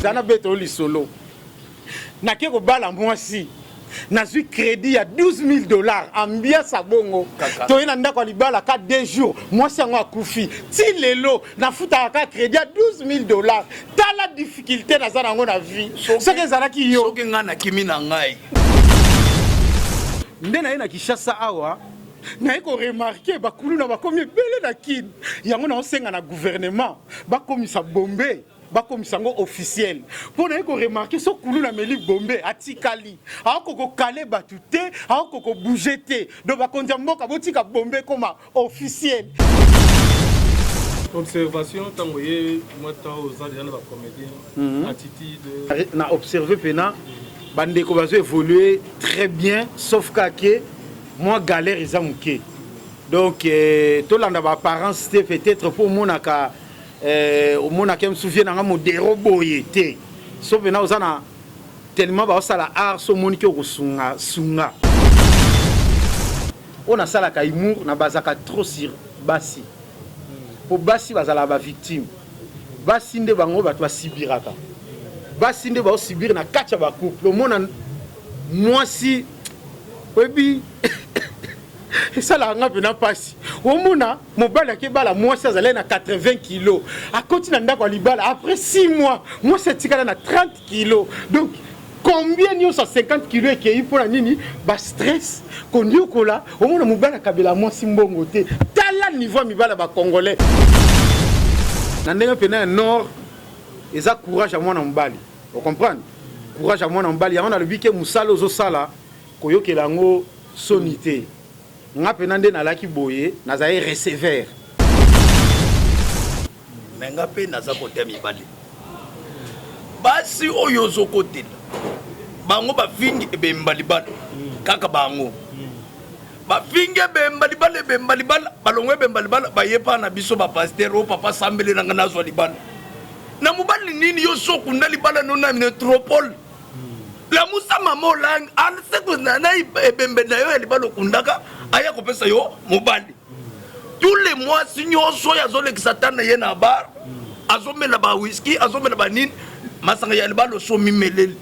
Zana beto lisolo. Nake kobala mwasi. Nazwi crédit ya 12 000 $ ambiance ya bongo. Toye na ndako ya libala ka 2 jours, mwasi yango akufi. Ti lelo nafutaka ka crédit ya 12 000 $. Tala difficulté naza nango na vie. Soki ezalaki yo? Soki ngai, nakimi na ngai. Nde naye na Kinshasa awa, naye koremarquer bakuluna bakomi ebele na Kine. Yango naosenga na gouvernement bakomisa bombe, bakomisa yango officiel, mpo naye koremarquer so kuluna ameli bombe, atikali aoko kokale bato te, aoko kobouger te. Donc bakonzi ya mboka, botika bombe ekoma officiel. Observation, ntango ye mwa temps oza déjà na bacomédien, attitude? Na observe mpena bandeko bazo évoluer très bien, sauf kake mwa galère eza moke. Donc tolanda baapparence te. Peut-être mpo omonaka omonaka mosusu vie nanga modero boye te. So mpena oza na tellement baosala art, so omoniki okosunga sunga. Oyo nasalaka humour, nabazaka trop sur basi, mpo basi bazalaka bavictime. Basi nde bango bato basibiraka, basi nde baosibire na kati ya bacouple. Omona mwasi, oyebi, esalaka nga mpena mpasi. Omona mobali akebala mwasi azali na 80 kilo, akoti na ndako ya libala, après 6 mois mwasi atikala na 30 kilo. Donc combien nyonso ya 50 kilo ekei? Mpona nini? Bastress, koniokola. Omona mobali akabela mwasi mbongo te. Tala niveau ya mibali ya bacongolais na ndenge mpena ya nord. Eza courage ya mwana mobali, ocomprendre? Courage ya mwana mobali, yango nalobi ke mosala ozosala, koyokela yango soni te. Nga mpena nde nalaki boye, nazali receveur. Me nga mpe naza kote mibali, basi oyo ozokotela bango, bafingi ebemba libala kaka bango, bafingi ebemba libala, ebemba libala, balongo ebemba libala, baye mpa na biso bapasteur: "O papa, sambele nanga nazwa libala na mobali." Nini? Yo so okunda libala no na métropole. Lamusa mama olangi alseko na ebembe na yo ya libala okundaka, aya kopesa yo mobali. Tous les mwasi nyonso oyo azolekisa ta na ye na bar, azomela bawiski, azomela banini, masanga ya libala osomimeleli.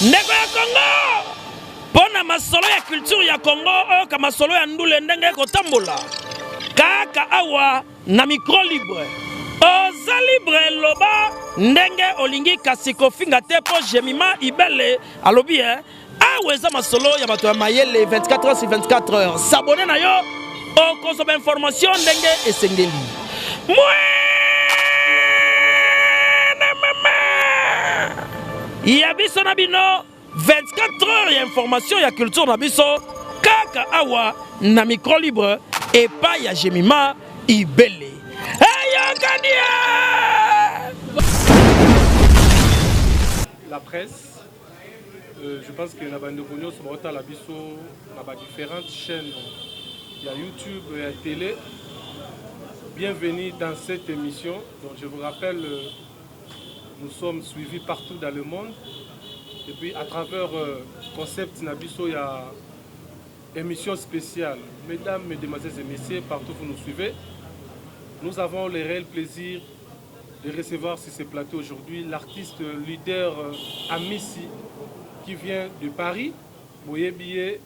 Ndeko ya Kongo, mpo na masolo ya culture ya Kongo, oyoka masolo ya ndule ndenge ekotambola kaka awa na micro libre. Oza libre, loba ndenge olingi, kasi kofinga te, mpo Jemima Ibele alobi e awa eza masolo ya bato ya mayele. 24 heures sur 24 heures, s'abonner na yo, okozwa bainformation ndenge esengeli. Mwene mama ya biso na bino, 24 heures ya information ya culture na biso kaka awa na micro libre, epai ya Jemima Ibele. Eyokani. La presse, je pense que na bandeko nyonso baotala biso na badifférentes chaînes ya YouTube, ya télé, bienvenue dans cette émission. Donc je vous rappelle, nous sommes suivis partout dans le monde et puis à travers concept na biso ya émission spéciale. Mesdames, mesdemoiselles et messieurs, partout vous nous suivez, nous avons le réel plaisir de recevoir sur ce plateau aujourd'hui l'artiste leader Amisi qui vient de Paris. Boyebi ye,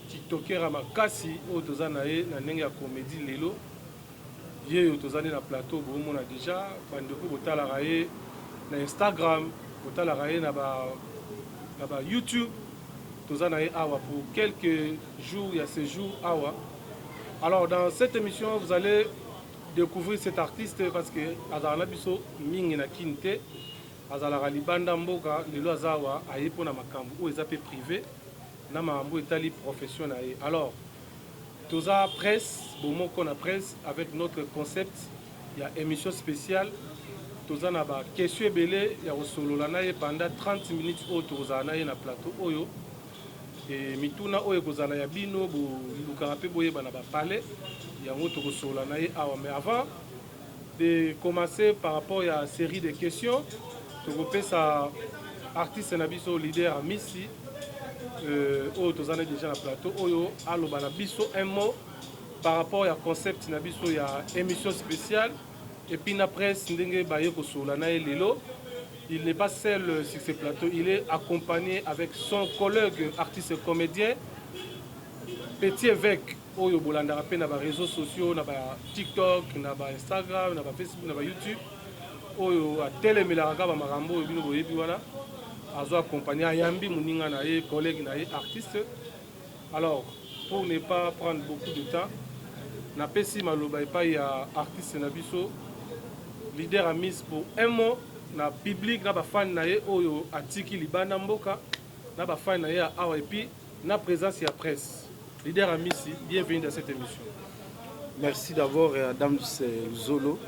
tiktokera makasi oyo toza na ye na ndenge ya comédie. Lelo ye oyo toza nde na plateau. Boomona déjà bandeko, botalaka ye na Instagram, botalaka ye na ba YouTube. Toza na ye awa pour quelques jours ya séjour awa. Alors dans cette émission, vous allez découvrir cet artiste parce que azalaka na biso mingi na Kini te, azalaka libanda mboka. Lelo aza awa, aye mpona makambo oyo eza mpe privé na makambo etali profession na ye. Alors toza presse bomoko na presse avec notre concept ya émission spéciale. Toza na baquestion ebele ya kosolola na ye pendant 30 minutes oyo tokozala na ye na plateau oyo. E mituna oyo ekozala ya bino, bolukaka mpe boyeba na bapale yango, tokosolola na ye awa. Mais avant de commencer par rapport ya série de questions, tokopesa artiste na biso leader Amisi oyo toza na déjà na plateau oyo, aloba na biso un mot par rapport ya concept na biso ya émission spéciale. Et puis na presse ndenge baye kosolola na ye lelo. Il n'est pas seul sur ce plateau, il est accompagné avec son collègue artiste comédien Petit Évêque oyo bolandaka mpe na ba réseaux sociaux, na ba TikTok, na ba Instagram, na ba Facebook, na ba YouTube, oyo atelemelaka kaka bamakambo oyo bino boyebi wana. Azo accompagné, ayambi moninga na ye, collègue na ye artiste. Alors, pour ne pas prendre beaucoup de temps, napesi maloba epai ya artiste na biso leader Amis pour un mot na public, na bafani na ye oyo atiki libanda mboka, na bafani na ye ya awa, et puis na présence ya presse. Leader Amisi, bienvenue dans cette émission. Merci d'abord, Adams Zolo.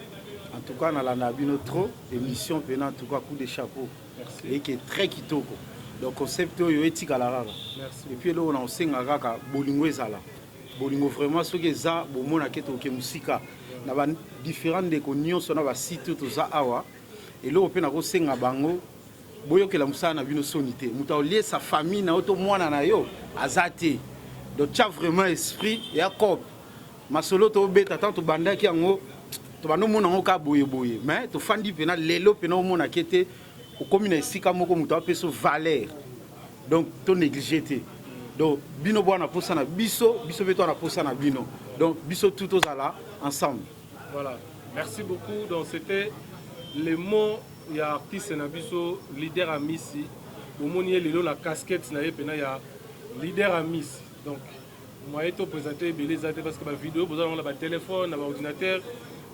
En tout cas, nalanda bino trop émission pena, en tout cas coup de chapeau. Merci. Et qui est très kitoko. Donc concept oyo etikala kaka. Merci. Et puis eloko na osenga kaka bolingo ezala. Bolingo vraiment soki eza bomonake toke mosika na ba différents ndeko nyonso na basite oyo toza awa. Eloko mpe nakosenga bango, boyokela mosala na bino soni te. Moto aoliesa famille na yo to mwana na yo aza te. Donc tia vraiment esprit ya cope. Masolo tobeta tant tobandaki yango, tobanda omona yango kaka boyeboye, mais tofandi mpena lelo mpena omonake te okomi na esika moko moto apesa valeur. Donc to néglige te. Donc bino bwana posa na biso, biso mpe twana posa na bino. Donc biso tout tozala ensemble. Voilà, merci beaucoup. Donc c'était les mots ya artiste na biso leader Amisi. Bomoni ye lelo na casquette na ye pena ya leader Amisi. Donc moyen to présenter ebele eza te parce que ba vidéo boza nango na ba téléphone, na ba ordinateur,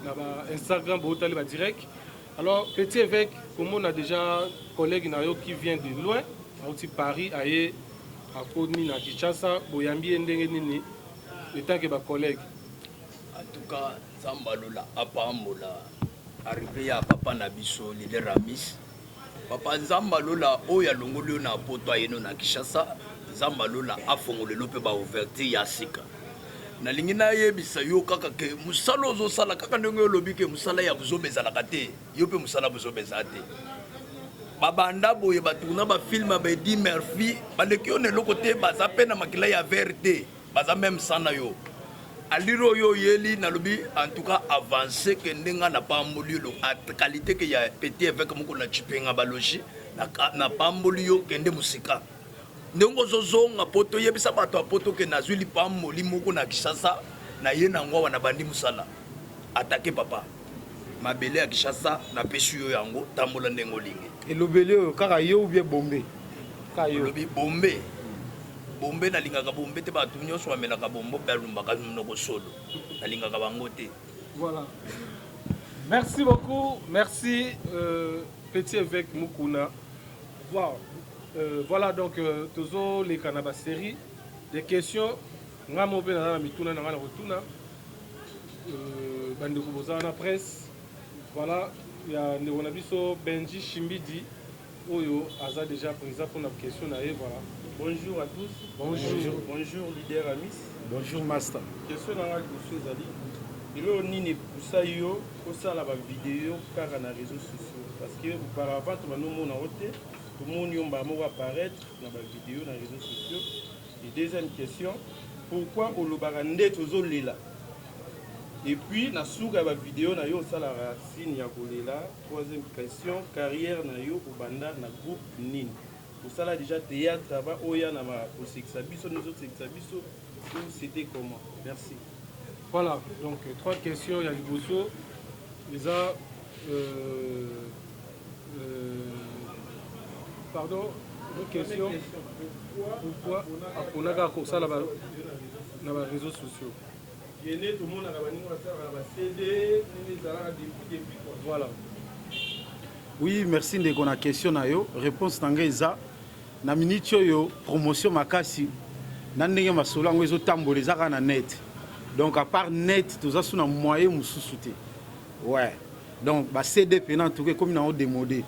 na ba Instagram, botali ba direct. Alors Petit Évêque, komona déjà collègue na yo qui vient de loin, auti Paris aye akomi na Kinshasa, boyambi ye ndenge nini etant que ba collègue? En tout cas, Nzambe alola apambola arrivé ya papa na biso leader Amis. Papa Nzambe alola oyo alongoli yo na poto ayeno na Kinshasa, Nzambe alola afongolelo mpe ba ouverture ya sika. Nalingi nayebisa yo kaka ke mosala ozosala kaka ndenge olobi ke mosala ya buzoba ezalaka te, yo mpe mosala buzoba eza te. Babanda boye batourna bafilme ya ba Eddie Murphy, baleki yo na eloko te, baza mpe na makila ya vert te, baza meme sang na yo. Aliro oyo oyeli nalobi en tout cas avance ke ndenge nga napamboli yo qualité ke ya petit évêque moko na Chipenga balogi napamboli yo kende mosika ndenge ozozonga po toyebisa bato ya poto ke nazwi lipamboli moko na Kinshasa na ye nango awa nabandi mosala atake papa mabele ya Kinshasa napesi yo yango tambola ndenge olingi. Elobeli oyo kaka yo ou bien bombe? Kaka yo. Olobi bombe. Bombe nalingaka bombe te, bato nyonso bamelaka bombo mpe alumbaka monoko solo, nalingaka bango te. Voilà. Merci beaucoup. Merci Petit Évêque Mukuna. Wow. Voilà donc tozo leka na ba série des questions nga mo pe na mituna na nga na kotuna bandeko boza na presse. Voilà, ya ndeko na biso Benji Shimbidi oyo aza déjà présent pour la question na ye. Voilà. Bonjour à tous. Bonjour. Bonjour, bonjour leader Amis. Bonjour master. Question na nga liboso ezali eloko nini epusa yo kosala ba vidéo kaka na réseaux sociaux? Parce que auparavant tobandi omona yo te, tomoni yo mbala moko apparaître na ba vidéo na réseaux sociaux. Et deuxième question, pourquoi olobaka nde tozolela et puis na suka ya ba vidéo na yo osalaka signe ya kolela? Troisième question, carrière na yo obanda na groupe nini? Osala déjà théâtre avant oya na kosekisa biso, nozosekisa biso, ou c'était comment? Merci. Voilà, donc trois questions. Ya liboso eza pardon, deux questions. Pourquoi aponaka kosala na ba réseaux sociaux? Yene tomonaka baninga basalaka na ba CD ndenge ezalaka depuis quoi. Voilà. Oui, merci ndeko na question na yo. Réponse na ngai eza na minute oyo promotion makasi na ndenge masolo yango ezotambola eza kaka na net. Donc à part net toza su na moyen mosusu te. Ouais. Donc ba CD pena en tout cas ekomi nango démodé.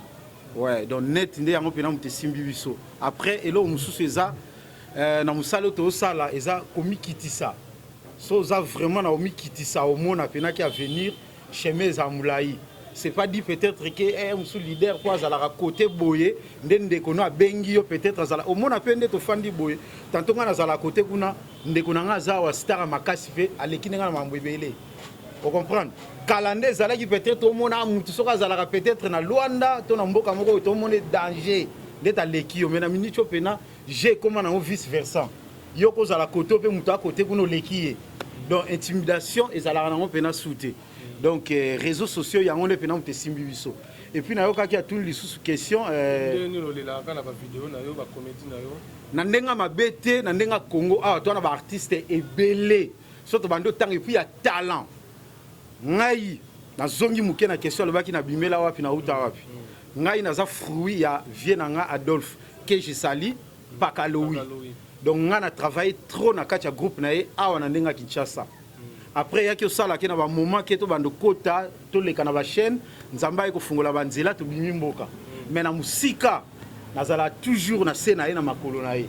Ouais, donc net nde yango pena moto esimbi biso. Après eloko mosusu eza na mosala oyo tozosala eza komikitisa. So oza vraiment na komikitisa omona penaki avenir chemin eza molai. C'est pas dit peut-être que mosu leader po azalaka côté boye nde ndeko no abengi yo peut-être azala omona pe nde tofandi boye tantôt nga nazala côté kuna ndeko na nga aza wa star makasi pe aleki ndenge na mambo ebele. Ocomprendre? Kala nde ezalaki peut-être omona mutu soki azalaka peut-être na Luanda to na mboka moko oyo tomona danger nde taleki yo, mais na minute oyo pena jeu ekoma nango vice versa. Yo kozala kote mpe mutu akote kuna oleki ye. Donc intimidation ezalaka nango pena su te. Donc euh, réseaux sociaux yango nde pena mutu esimbi biso. Et puis nayokaki atuni lisusu question euh, Ndenge nini olelaka na ba video na yo, ba comedie na yo? Na ndenge mabe te, na ndenge Congo awa to na ba artistes ebele. So tobandi otanga et puis ya talent. Ngai nazongi moke na question alobaki na bimela wapi na uta wapi. Ngai naza fruit ya vieux na nga Adolphe que je salue Pakalowi. Donc ngai na travailler trop na kati ya groupe na ye awa na ndenge ya Kinshasa. Après yaki osala ke na ba moment ke to bando kota toleka na ba chaîne Nzambe aye kofungola ba nzela tobimi mboka. Mais na musika nazala toujours na se na ye na makolo na ye.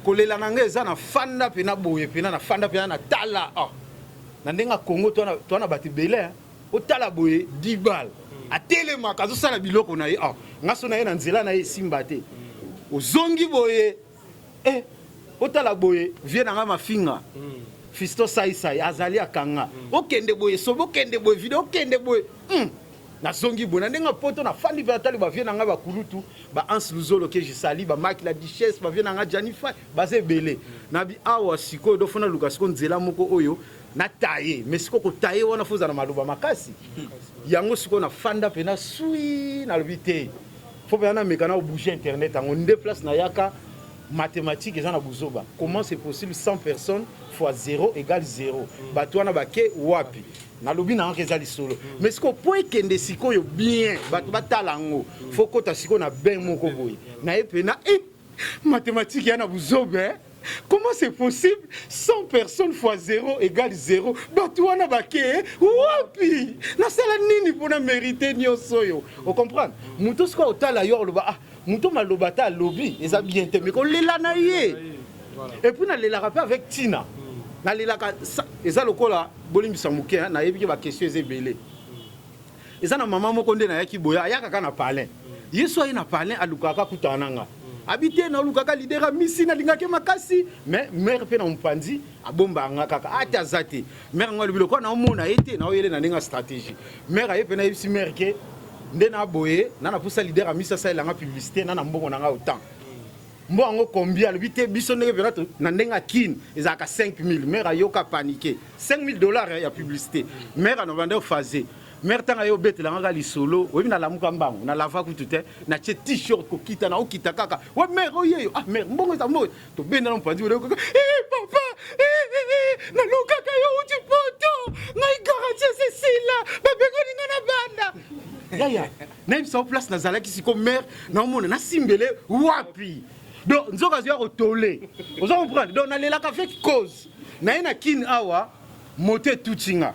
Kolela na ngai eza na fanda pena boye pena na fanda pena na tala ah. Na ndenge ya Congo toa na bato ebele hein. Otala boye 10 balles atelemaka azosala biloko na ye ah. Nga so na ye na nzela na ye esimba te. Ozongi boye eh, otala boye vie na nga mafinga Fisto sai sai azali akanga okende boye sobe okende boye video okende boye Nazongi boye na ndenge ya poto nafandi mpe natali ba vieux na ngai ba kulutu ba Hans Luzolo que je salue ba Mike la Duchesse ba vieux na ngai Gianni Fay baza ebele nabi awa sikoyo do fona luka sikoyo nzela moko oyo na taille mais sikoyo ko taille wana fo ozala maloba makasi yango sikoyo nafanda mpe sui nalobi te fo mpenza nameka na obouge internet yango nde place nayaka mathématique eza na buzoba comment c'est possible 100 personnes fois 0 égale 0 bato wana bake wapi Nalobi na nga eza lisolo mais sikoyo po ekende sikoyo bien bato batala yango fo kota sikoyo na bain moko boye na ye pena eh, mathématique ya na buzoba eh? Comment c'est possible 100 personnes fois 0 égale 0 bato wana bake wapi nasala nini mpona mérite nyonso oyo ocomprendre moto sikoyo otala yo oloba ah moto maloba ata alobi eza bien te mais kolela na ye et puis nalelaka mpe avec ntina nalelaka eza lokola bolimbisa moke nayebi ke baquestion eza ebele eza na mama moko nde nayaki boye ayaka kaka na palin ye so aye na palin alukaka akutana na nga abi te nalukaka leader amisi nalingaki makasi mais mare mpe na mopanzi abombaka nga kaka ate aza te mare yango alobi lokola naomona ye te naoyele na ndenge ya stratégie mare aye mpe nayebisi mare ke nde na boye na napusa leader amisi asalela nga publicité na na mbongo na nga autant Mbo yango combien alobi te biso ndenge pena na ndenge ya kin ezalaka 5000 mère ayoka panique 5000 dollars ya publicité mère anobanda phase mère tanga yo obetela nga lisolo oyebi nalamuka mbangu na lava kutu te na tie t-shirt kokita na okita kaka we mère oyeyo ah mère mbongo eza mbongo tobenda na mopanzi oyo kaka eh papa eh, eh, eh, nalukaka yo uti poto ngai garantie esesila babengani nga na banda yaya nayebisa yo place nazalaki siko mare naomona nasimbele wapi donc nzoka azoya kotole oza comprendre donc nalelaka avec cause naye na kin awa moto etuti nga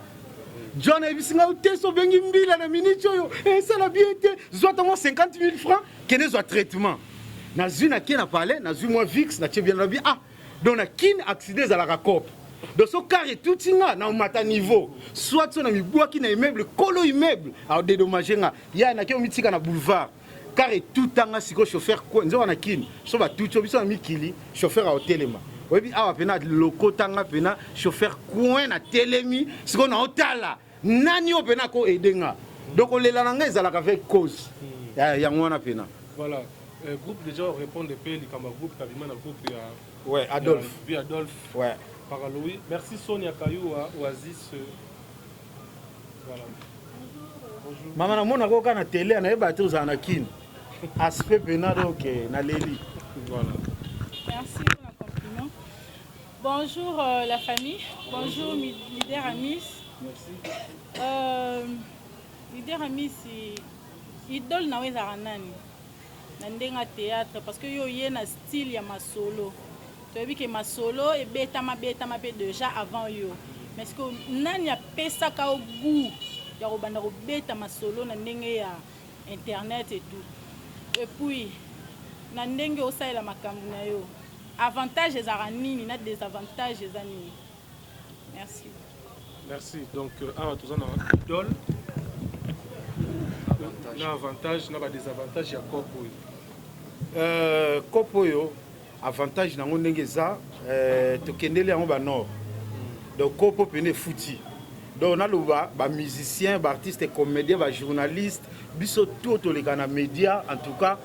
john ayebisi nga te so obengi mbila na minute oyo esala bien te zwa ta mwa 50 000 francs kende zwa traitement nazwi na ke na palais nazwi mwa vix natie bien nabi ah Donc na kin accident ezalaka coop. Donc so car etuti nga na omata niveau. Soit so na mibwaki na immeuble kolo immeuble a dédommager nga. Ya na ke omitika na boulevard. Car etuta nga siko chauffeur ko nzoka na kin so ba tuti biso na mikili chauffeur a otelema. Oyebi awa pena lokota nga pena chauffeur coin na telemi siko na otala nani oyo pena ko aider nga. Donc olela na nga ezalaka avec cause. Yango wana pena. Voilà. Euh, groupe déjà répondre pe likambo ya groupe kabima na groupe ya ouais Adolphe ya, vie Adolphe ouais Paraloui merci Sonia Kayua Oasis euh, voilà bonjour mama namona ko kana télé nayeba te ozala na kin aspect pena donc eh, naleli voilà merci pour le compliment bonjour euh, la famille bonjour, bonjour leader Amis merci euh, leader Amis idole na yo ezalaka nani na ndenge ya theatre parce que yo oye na style ya masolo toyebi ke masolo ebetama betama pe dejà avant yo mais ce que nani apesaka yo gout ya kobanda kobeta masolo na ndenge ya internet et tout et puis na ndenge osalela makambo na yo avantage ezalaka nini na desavantage eza nini merci Merci. Donc euh, awa toza na idole na avantage na ba désavantage ya cop oyo. Euh, cop oyo avantage nango ndenge eza euh, tokendeli yango ba nord. Donc cop pene efuti. Donc naloba ba musiciens, ba artistes comediens, ba journalistes, biso tout toleka na media en tout cas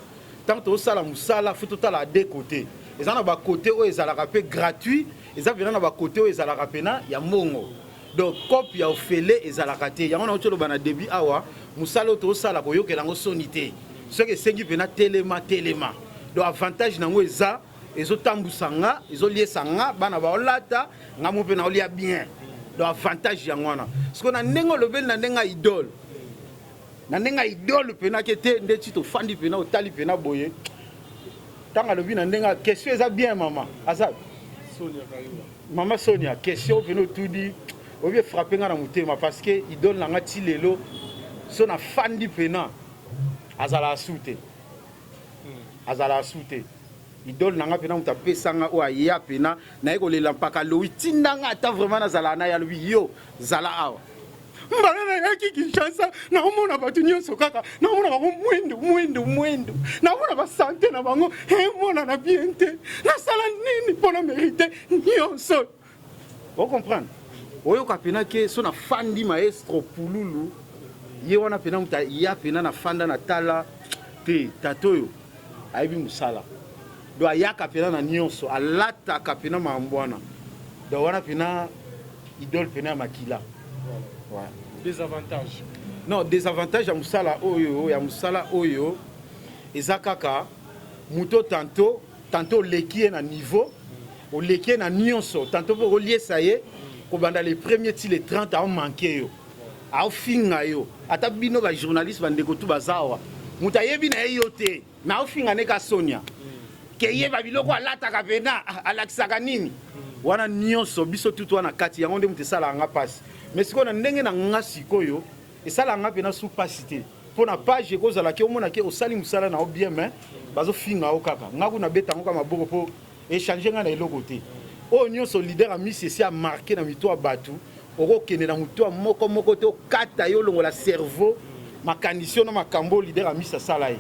tant tosala mosala faut totala deux côtés. Eza na ba côté oyo ezalaka mpe gratuit, eza mpena na ba côté oyo ezalaka mpena ya mbongo. Donc cope ya ofele ezalaka te. Yango nauti oloba na début awa, mosala oyo tosala koyokela yango soni te. Soki esengi mpena telema telema. Donc avantage nango eza ezotambusa nga, ezoliesa nga, bana baolata nga mo mpe naolia bien. Donc avantage yango wana. Sikoyo na ndenge olobeli na ndenge ya idole, na ndenge ya idole mpena ke te ndeti tofandi mpena otali mpena boye ntango alobi na ndenge ya question eza bien mama aza Sonia Kayula. Mama Sonia, question mpena otuni oyebi efrappe nga na motema parce que idole na nga ti lelo so nafandi mpena azalaka su te, azalaka su te. Idole na nga mpena moto apesa nga oyo aya mpena naye kolela mpaka lowi tinda nga ata vraiment nazalaka na ye alobi yo zala awa. Mbala nayaki Kinshasa naomona bato nyonso kaka naomona bango mwindu mwindu mwindu, naomona basante na bango emonana bien te. Nasala nini mpo na mérite nyonso? Ocomprendre? Oyoka mpena ke so nafandi maestro Pululu ye wana mpena moto aya mpena nafanda na tala te tata oyo ayebi mosala, donc ayaka mpena na nyonso, alataka mpena makambo wana, donc wana mpena idole mpena ya makila. Ouais. Désavantage. Non, désavantage ya mosala oyo, ya mosala oyo eza kaka moto tantôt tantôt oleki ye na niveau, oleki ye na nyonso, tantôt mpo okoliesa ye kobanda le premier ti le 30 aomanke yo, aofinga yo. Ata bino bajournaliste bandeko tu baza awa, moto ayebi na ye yo te, mais aofinga ne ka Sonia ke yeba biloko alataka mpena alakisaka nini wana nyonso. Biso tutu wana kati yango nde moto esalaka nga mpasi. Mais sikoyo na ndenge na nga sikoyo esalaka nga mpena su mpasi te mpo na page ekozala ke omona ke osali mosala na yo bien, mais bazofinga yo kaka. Nga kuna beta yango ka maboko mpo échange nga na eloko te. Oyo nyonso leader ya misi esi amarke na mito ya bato, okokende na moto ya moko moko te, okata ye olongola cerveau makanisi yo na makambo oyo leader ya misi asala ye.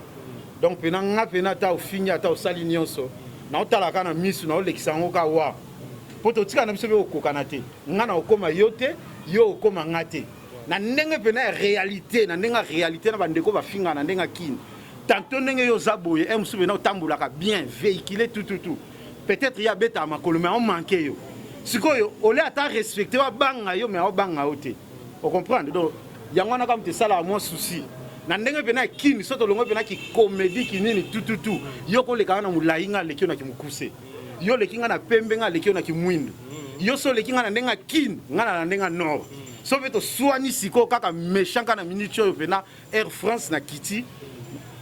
Donc mpena nga mpena ata ofingi ata osali nyonso, naotalaka na misu naolekisa yango ka wa mpo totikala na biso mpe kokokana te. Nga na okóma yo te, yo okóma nga te na ndenge mpena ya réalité, na ndenge ya réalité na bandeko bafinga na ndenge ya kini. Tantôt ndenge yo oza boye e mosusu mpena otambolaka bien véhicule tututu, peut-être ye abetaka makolo mais aomanke yo. Sikoyo ole ata respecte yo abanga yo, mais aobanga yo te, ocomprendre? Donc yango wana kaka moto esalaka mwa souci na ndenge mpena ya kini. So tolongo mpena kikomedi kinini tututu, yo kolekaka na molai, nga aleki yo na kimokuse, yo oleki nga na pembe, nga aleki yo na kimwindu. Yo so oleki nga na ndenge ya kini, nga na ndenge ya nord. So mpe toswani sikoyo kaka méchant kaka na minute oyo mpena Air France na kiti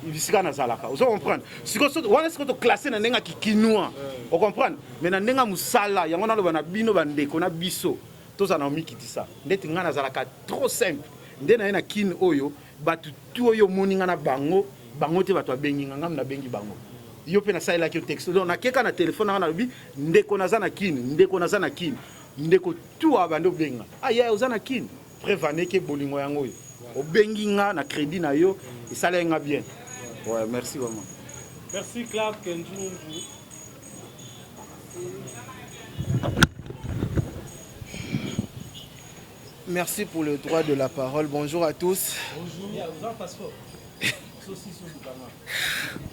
bisika nazalaka, ozo comprendre? Sikoyo wana sikoyo toclasse na ndenge ya kikinois, ocomprendre? Mais na ndenge ya mosala yango naloba na bino bandeko na biso tozala na omikitisa. Ndeti ngai nazalaka trop simple nde na ye na kini oyo bato tu oyo omoni nga na bango bango te, bato babengi nga, ngai nabengi bango. Yo mpe nasalelaki yo texte, donc nakeka na telefone nanga nalobi ndeko naza na kini, ndeko naza na kini, ndeko tu abandi obenga aya oza na kini. Preuve aneke bolingo yango oyo obengi nga na crédit na yo esalaki nga bien. Ouais, merci vraiment. Merci Clark Nzungu. Merci pour le droit de la parole. Bonjour à tous. Bonjour.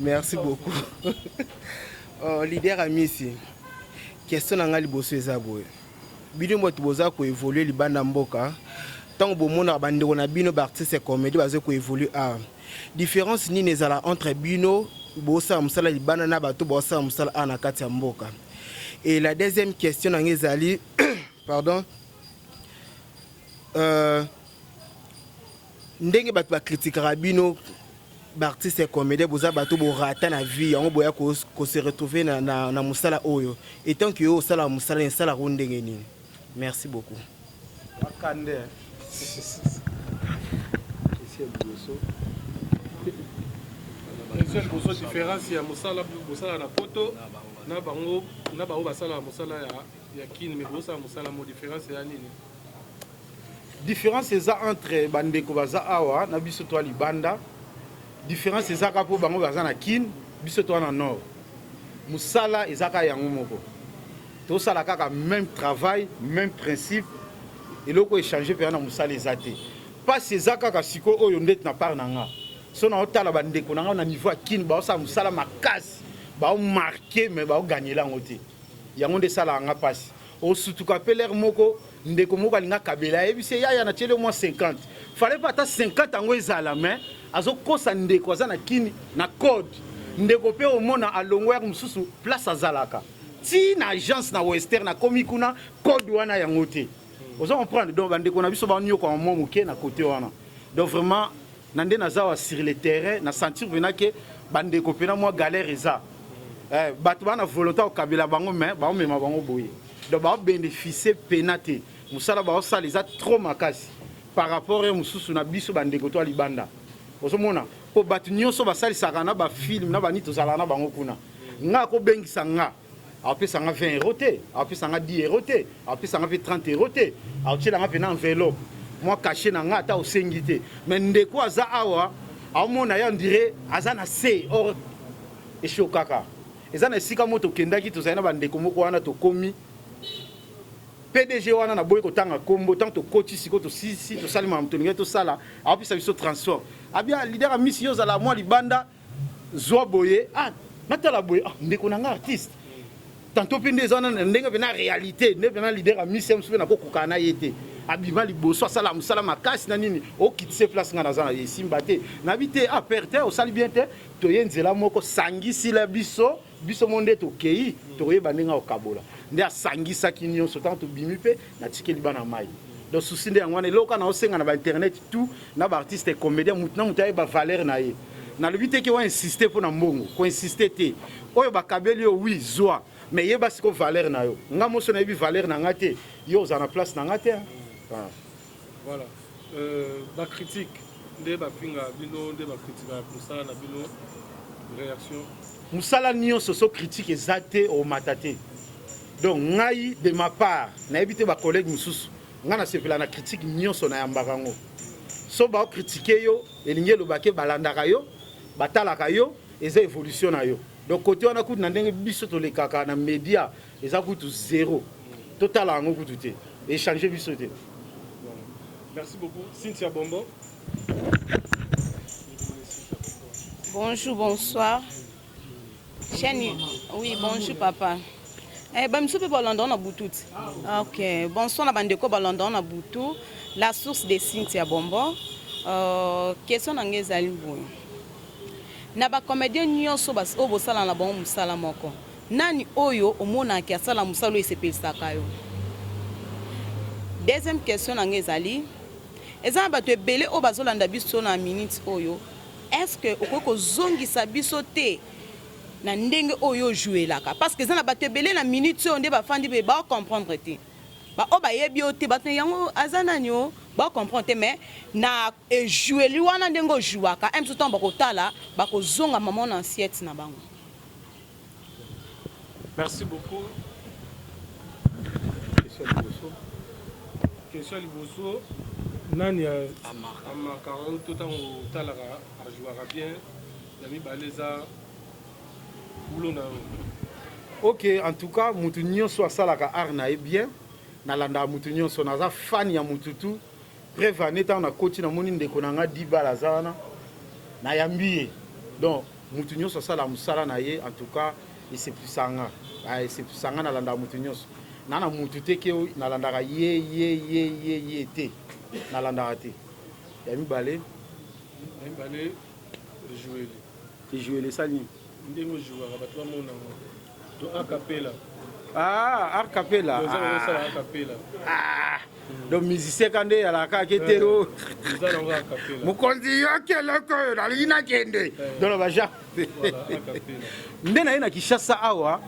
Merci beaucoup. Oh, leader Amisi, question na nga liboso eza boye. Bino bato boza koévolue libanda mboka, ntango bomonaka bandeko na bino baartiste comédie baza koévolue awa, différence nini ezala entre bino bosala mosala libanda na bato bosala mosala awa na kati ya mboka? Et la deuxième question na nga ezali, pardon, ndenge bato bakritikaka bino baartiste comédien, boza bato borata na vie yango boya kose retrouver na mosala oyo, etant que yo osalaka mosala esalaka o ndenge nini? Merci beaucoup. Bakande question liboso. Question liboso, différence ya mosala bosala na poto na bango na bango basalaka mosala ya kini, mais bosala mosala mo, différence ya nini? Différence eza entre bandeko baza awa na biso toa libanda, différence eza kaka mpo bango baza na kine, biso toa na nord. Mosala eza kaka yango moko, tosala kaka même travail, même principe. Eloko echange mpenza na mosala eza te. Mpasi eza kaka sikoyo oyo ndeti na part na nga. So naotala bandeko na nga na niveau ya Kin, baosala mosala makasi, baomarke mais baoganyela yango te. Yango nde esalaka nga mpasi. Osutuka mpe lere moko ndeko moko alingi akabela, ayebisi ye yaya natieli yo mwa 50, fallait pas ata 50 yango ezala, mais azokosa ndeko aza na Kin na code. Ndeko mpe omona alongwa yaka mosusu place azalaka ti na agence na Western, akomi kuna code wana yango te. Ozo comprendre? Donc bandeko na biso banyokwama mwa moke na côté wana. Donc vraiment na nde naza wa sur le terrain, na sentir mpena ke bandeko mpena mwa galère eza. Bato baa na volonté kokabela bango, mais baomema bango boye, donc baobénéficie pena te. Mosala baosala eza trop makasi par rapport ya mosusu na biso bandeko to ya libanda. Ozomona mpo bato nyonso basalisaka na bafilme na bani, tozalaka na bango kuna. Nga akobengisa nga, apesa nga 20 euro te, apesa nga 10 euro te, apesa nga mpe 30 euro te, aotiela nga mpe na enveloppe mwa cachet na nga, ata osengi te. Mais ndeko aza awa, aomona ye ondire aza na se or eshokaka. Eza na esika moko tokendaki, tozali na bandeko moko wana, tokomi PDG wana, naboyi kotanga nkombo. Ntango tokoti sikoyo, tosisi, tosali makambo tolingai tosala, aopesa biso transport. Abia leader Amisi, yo ozala mwa libanda, zwa boye. Ah, natala boye, ah, ndeko na nga artiste tantôt mpe nde eza wana na ndenge mpe na réalité nde mpe na leader Amisi mosusu mpe nakokokana na ye te. Abima liboso, asala mosala makasi na nini, okitise place nga naza na ye, esimba te. Nabi te, ah père te, osali bien te. Toye nzela moko, sangisila biso, biso mo nde tokei, tokoyeba ndenge akokabola. Nde asangisaki nyonso. Ntango tobimi mpe natikeli bana mai. Donc susi nde yango wana. Eloko kaka naosenga na bainternet tout na baartiste comédien, mutu na mutu ayeba valeur na ye. Nalobi te ke wa insiste mpo na mbongo, koinsiste te. Oyo bakabeli yo, wi, zwa, mais yeba siko valeur na yo. Nga moso nayebi valeur na nga te, yo ozala na place na nga te. Ah. Voilà, bacritique nde bafinga bino, nde bakritikaka mosala na bino, réaction? Mosala nyonso so critique eza te, omata te. Donc ngai de ma part, nayebi te bacollègue mosusu, ngai nasepela na critique nyonso, nayambaka yango. So baokritike yo, elingi elobake balandaka yo, batalaka yo, eza évolution na yo. Donc côté wana kutu, na ndenge biso tolekaka na média, eza kutu zéro, totala yango kutu te, échange biso te. Merci beaucoup. Cynthia Bombo. Bonjour, bonsoir. Chaîne, oui, bonjour papa. Eh, bamisu mpe balanda na butu ti. Ok, bonsoir na bandeko balanda na butu. La source de Cynthia Bombo. Question na ngai ezali boye. Na bacomédien nyonso oyo bosala na bango mosala moko, nani oyo omonaki asala mosala oyo esepelisaka yo? Deuxième question na ngai ezali, eza na bato ebele oyo bazolanda biso na minute oyo, est-ce que okoki kozongisa biso te na ndenge oyo ojouelaka? Parce que eza na bato ebele na minute oyo nde bafandi mpe baocomprendre te, baoyo bayebi yo te, bato yango aza nani o, baocomprendre te. Mais na ejoueli wana, ndenge ojouaka un mosusu, ntango bakotala, bakozonga mama na assiette na bango. Merci beaucoup. Question liboso, nani amarkaka yo to ntango otalaka ajouaka bien? Ya mibale eza boulot na yo. Ok, en tout cas mutu nyonso asalaka art na ye bien, nalandaka mutu nyonso, naza fan ya mutu tu. Preuve ane, ntango nakoti, namoni ndeko na nga Dibala aza wana, nayambi ye. Donc mutu nyonso asalaka mosala na ye, en tout cas esepelisa nga, esepelisa nga. Nalandaka mutu nyonso, na na mutu te ke nalandaka ye ye ye ye ye te, nalandaka te. Ya mibale? Ya mibale, ejoueli. Ejoueli esali nini? Ndenge ojouaka, bato bamona yango to acapella. Ah, acapella. Osala acapella. Ah, donc musicien ka nde eyalaka kaka te o mokonzi, yoki eloko oyo nalingi nakende. Donc baja nde naye na Kinshasa awa,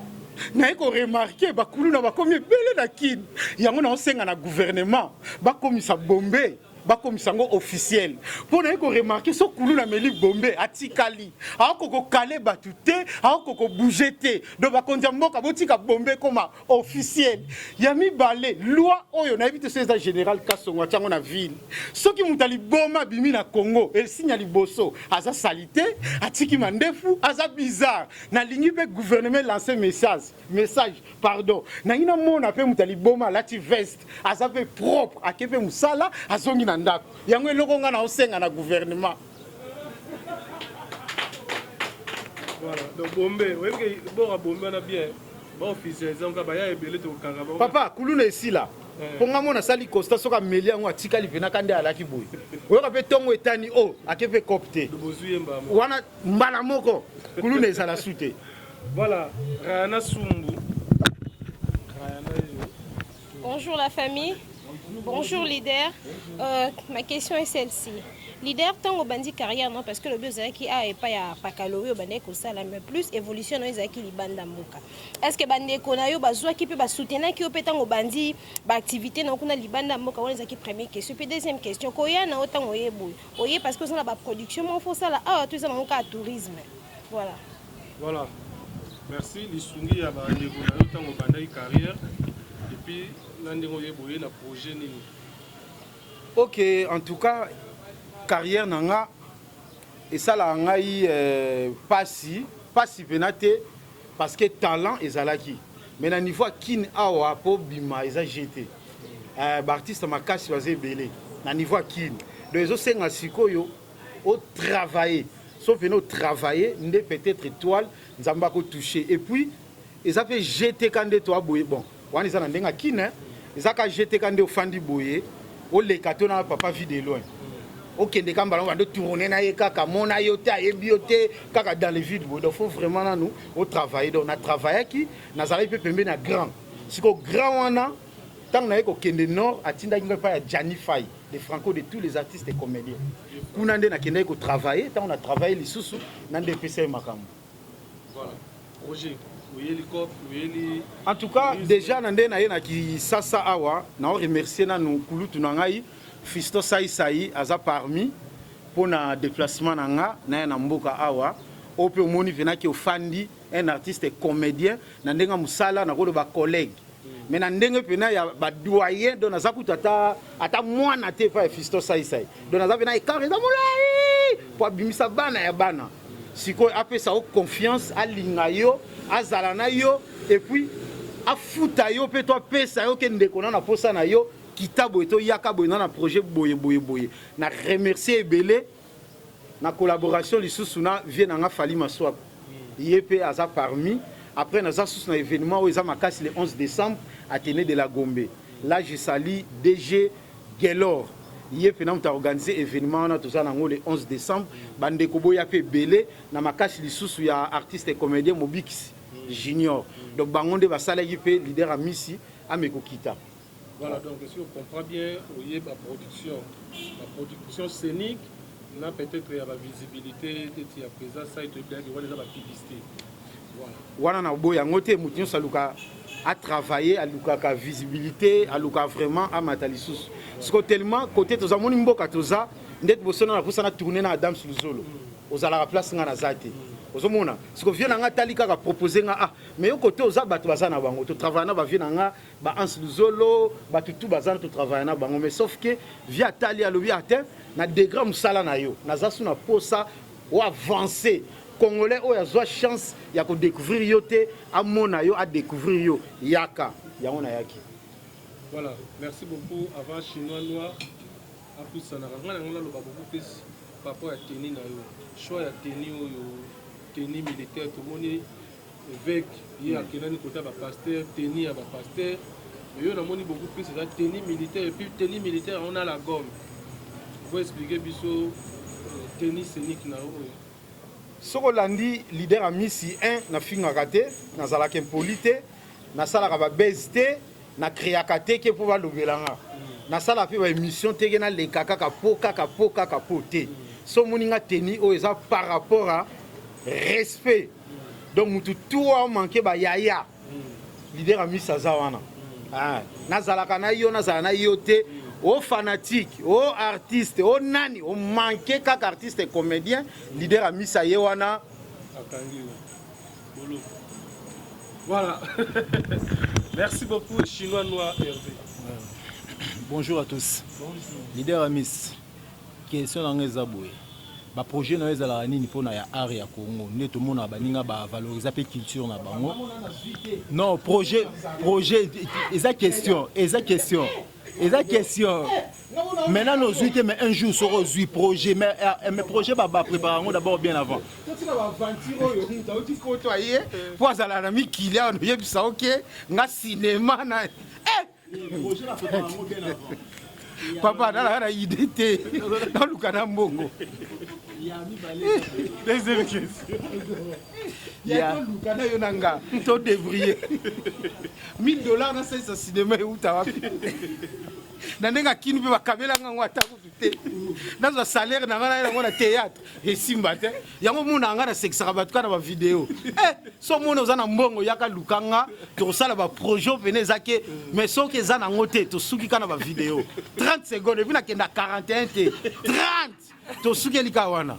naye koremarquer bakulu na bakomi ebele na Kine. Yango naosenga na gouvernement bakomisa bombe. Bakomisa yango officiel mpo naye ko remarquer so kuluna ameli bombe atikali aoko kokale bato te, aoko kobouge te. Donc bakonzi ya mboka botika bombe ekoma officiel. Ya mibale, loi oyo nayebi te soki eza general Kasongo atiango na ville, soki moto aliboma abimi na Congo esinya liboso aza salite, atiki mandefu, aza bizarre. Nalingi mpe gouvernement lance message message pardon, nangi namona mpe moto ya liboma alati veste, aza mpe propre, ake mpe mosala, azongi na ndako. Yango eloko nga naosenga na gouvernement. Voilà, donc bombe, oyebi ke bora bombe wana bien, ba officialiser yango baya ebele tokokanga bango. Papa, kuluna esila. Mpo nga mona asali constat soki ameli yango atikali mpenaka nde alaki boye. Oyoka mpe ntongo etani o ake mpe cope te. Bozwi ye mbala moko. Wana mbala moko kuluna ezala su te. Voilà, Rayana Sumbu. Rayana yo. Bonjour la famille. Bonjour leader. Ma question est celle-ci. Leader, tango obandi carrière non parce que lobi ozalaki awa epai ya Pakalowi obandaki kosala mais plus évolution na yo ezalaki libanda mboka. Est-ce que bandeko na yo bazwaki mpe basoutenaki yo mpe ntango obandi ba activité na yo kuna libanda mboka? Wana ezalaki première question. Puis deuxième question, koya na yo ntango oye boye, oye parce que oza na ba production moko faut osala awa to eza nango kaka tourisme? Voilà. Voilà. Merci lisungi ya ba ndeko na yo ntango obandaki carrière et puis na ndenge oye boye na projet nini? Ok, en tout cas carrière na nga esalaka ngai pasi, pasi pena te parce que talent ezalaki, mais na niveau ya Kin awa po bima eza jeu te. Ba artiste makasi baza ebele na niveau ya Kin, donc ezosenga sikoyo o travailler. So pena o travailler nde peut-être étoile Nzambe ako toucher. Et puis eza pe jeu te ka nde toa boye, bon wana eza na ndenge ya Kin hein, eza ka jeu te ka nde ofandi boye oleka to na papa vie de loin okende ka mbala bando tourner na ye kaka mona yo te ayebi yo te kaka dans le vide boye. Donc faut vraiment nanu o travailler. Donc na travaillaki, nazalaki pe pembeni ya grand. Siko grand wana ntango naye kokende nord atindaki ngai epai ya Gianni Fay de Franco de tous les artistes et comédiens. Kuna nde nakendaki kotravailler, ntango na travailler lisusu na nde epesa ye makambo. Voilà. Projet oyeli cop oyeli. En tout cas déjà na nde naye na Kisasa awa na remercier nanu kulutu na ngai Fiston Sai Sai aza parmi pona déplacement na nga naya na mboka awa. Oyo mpe omoni venaki ofandi un artiste comédien na ndenge ya mosala nakoloba collègue, mais na ndenge pena ya ba doyen, donc naza kutu ata ata mwana te epai ya Fiston Sai Sai, donc naza pena écart eza molai po abimisa bana ya bana. Sikoyo apesa yo confiance, alinga yo, azala na yo et puis afuta yo mpe to apesa yo ke ndeko na na posa na yo kita boye to yaka boye na na projet boye boye boye. Na remercier ebele na collaboration lisusu na vie na nga Fally Maswaku, ye pe aza parmi. Après naza susu na événement oyo eza makasi le 11 décembre Athénée de la Gombe. Là je salue DG Gelor, ye pena moto organiser événement wana toza nango le 11 décembre. Bandeko boya pe ebele na makasi lisusu ya artiste et comédien Mobikisi Junior. Donc bango nde basalaki pe leader Amisi amekokita. Voilà, donc si on comprend bien, oye ba production, ba production scénique, na peut-être ya ba visibilité neti ya présent ça et bien wana eza ba publicité. Voilà. Wana na boya yango te, moto nyonso aluka a travailler, alukaka visibilité, aluka vraiment amata lisusu. Siko tellement côté toza moni mboka toza ndeti bosona na pusa na tourner na Adams Luzolo. Ozalaka place nga na za te. Ozomona siko vieux na nga tali kaka proposer nga ah mais yo côté oza bato baza na bango to travailler na ba vieux na nga ba Hans Luzolo bato tout baza na to travailler na bango, mais sauf que vieux atali alobi ate na degré mosala na yo naza su na posa o avancer congolais oyo azwa chance ya ko découvrir yo te amona yo a découvrir yo yaka yango nayaki. Voilà, merci beaucoup. Avant chinois noir apusanaka nga na nga naloba beaucoup plus par rapport ya tenue na yo, choix ya tenue oyo tenue militaire tomoni évêque ye akendani kota ba pasteur tenue ya ba pasteur, mais yo namoni beaucoup plus eza tenue militaire et puis tenue militaire on a la gomme. Vous expliquer biso tenue scénique na yo oyo. Soki olandi leader Amisi 1 nafingaka te, nazalaka impoli te, nasalaka ba buzz te, na créaka te ke po balobela nga. Nasala pe ba émission te ke naleka kaka po kaka po kaka po te. So omoni nga tenue oyo eza par rapport à respect. Donc mutu tout a manqué ba yaya. Leader Amisi aza wana. Ah, nazalaka na yo, nazala na yo te. O fanatique, o artiste, o nani, o manque kaka artiste comédien, leader Amisi aye wana. Akangi yo. Bolo. Voilà. Merci beaucoup, Chinois Noir Hervé. Bonjour à tous. Bonjour. Leader Amis, question na nga eza boye. Ba projet na yo ezalaka nini mpona ya art ya Congo nde tomonaka baninga ba valorisa mpe culture na bango. Non, projet projet eza question, eza question. Eza question. Maintenant nozwi te mais un jour soki ozwi projet mais, euh, mais projet ba ba prépare yango d'abord bien avant. Totika ba aventure oyo moto auti poto aye mpo azala na mikili awa noyebisa oke nga cinéma na eh! Projet ba prépare yango bien avant. Papa nalaka na idée te naluka na mbongo. Deuxième question. Ya toluka na yo na nga to débrouiller. 1000 dollars nasalisa cinéma euta wapi? Na ndenge akini mpe bakabelanga yango ata kutu te. Nazwa salaire na nga na yango na théâtre esimba te. Yango mona nga nasekisaka bato kaka na bavideo. Eh, so mona oza na mbongo yaka luka nga tokosala baprojet pene eza ke mais soki eza nango te tosuki kaka na bavideo 30 secondes epuis nakenda 41 te 30 tosukeli kaka wana.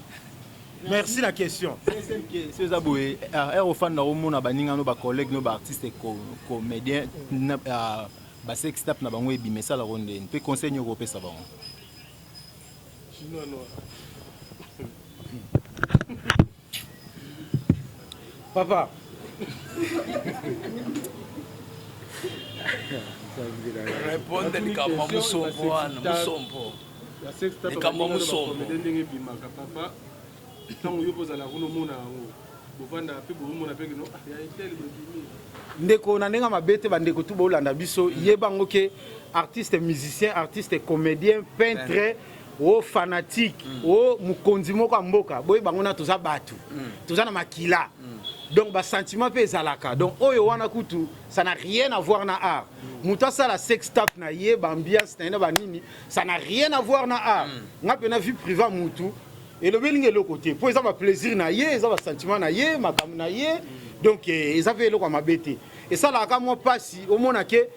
Merci la question. Deuxième question eza boye, heure ofanda omona baninga no ba collègue no ba artiste comédien ba sex tape na bango ebima esalaka ndeni mpe conseil nini okopesa bango? Chinois noir. Papa. Répondre likambo ya musompo wana musompo. Likambo ya musompo. Ndenge ebimaka papa ntango yo kozala kuna omona yango bovandaka mpe bomona mpe kino ya etele bobimi. Ndeko na ndenge mabe te bandeko tu bolanda biso yeba yango ke artiste musicien artiste comédien peintre o fanatique o mokonzi moko ya mboka boyeba yango na toza bato toza na makila donc basentiment mpe ezalaka donc oyo wana kutu ça n'a rien à voir na art moto asala sex tape na ye baambiance na ye na banini ça n'a rien à voir na art nga mpe na vie privée ya mutu elobeli nga eloko te mpo eza baplaisir na ye eza basentiment na ye makambo na ye donc eza mpe eloko ya mabe te esalaka mwa mpasi omona ke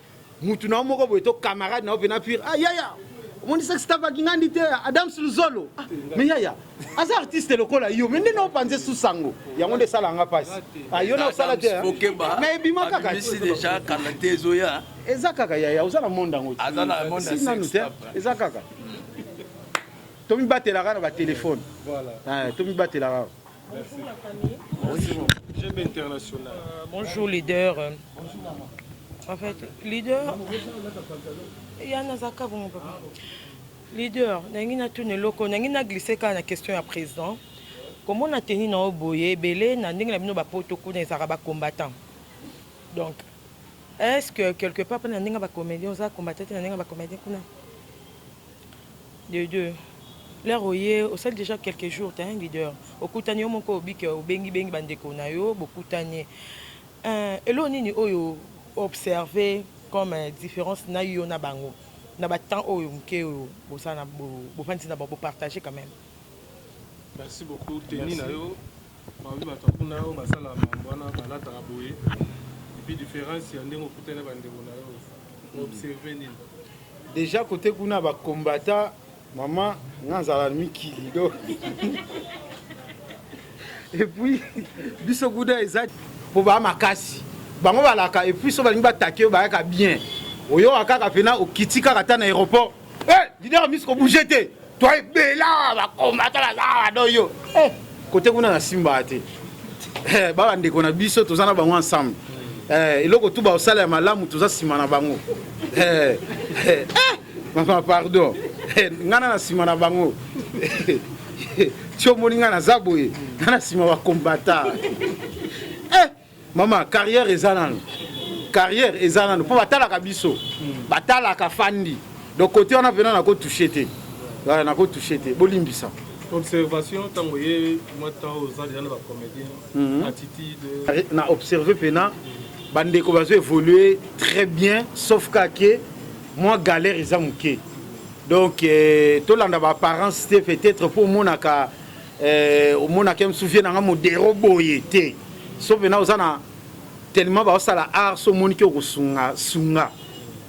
mutu na yo moko boye to camarade na yo mpena pire ah yaya omoni sex tape akingandi te Adams Luzolo ah, mais yaya aza artiste lokola yo mais nde na opanze susango yango nde esalaka nga mpasi ah, yo na osala te mais ebima kaka déjà kala te ezoya eza kaka yaya oza na monde yango aza na monde si nanu te eza kaka tomibatelaka na batelefone tomibatelaka. Bonjour la famille. Bonjour. GB International. Bonjour leader. En fait, leader. Yana zaka bon papa. Leader, nangi na tuna eloko, nangi na glisser kaka na question ya président. Komona tenue na yo boye ebele na ndenge na bino ba poto kuna ezalaka ba combattant. Donc, est-ce que quelque part na ndenge ba comédien oza combattant te na ndenge ba comédien kuna? De deux. L'heure oye osali dejà quelques jours te hein leader okutani yo moko obike obengi bengi ba ndeko na yo bokutani euh, eloko nini oyo observe comme différence na yo na bango na ba temps oyo moke oyo bosala na bofandisi na bango bopartage quand même. Merci beaucoup tenue na yo babi bato ya kuna oyo basala mambo wana balataka boye et puis différence ya ndenge okutani na bandeko na yo observe nini? Dejà cote kuna ba combattants maman nga nzala mikili donc et puis biso kuna eza po ba makasi bango balaka et puis so balingi batake yo bayaka bien oyoka kaka pena okiti kaka ata na aéroport eh leader miso ko bouger te toi ebela ba combattants baza do yo eh kote kuna na simba te eh, ba bandeko na biso toza na bango ensemble eh, eloko tu baosala ya malamu toza nsima na bango eh, eh, eh, mama pardon eh, ngai na na nsima na bango ti omoni ngai naza boye ngai na nsima bakombata eh, mama carrière eza nanu carrière eza nanu mpo batalaka biso batalaka fandi donc kote wana mpena nakotouche te nakotouche te bolimbisa Observation tango ye mwa temps oza déjà na ba comédien mm -hmm. attitude na observe pena bandeko bazo évoluer très bien sauf kake mwa galère eza moke donc eh, tolanda ba apparence te peut-être mpo omonaka eh, omonaka mosusu vie nanga modero boye te so pena oza na tellement baosala art so omoni ke okosunga sunga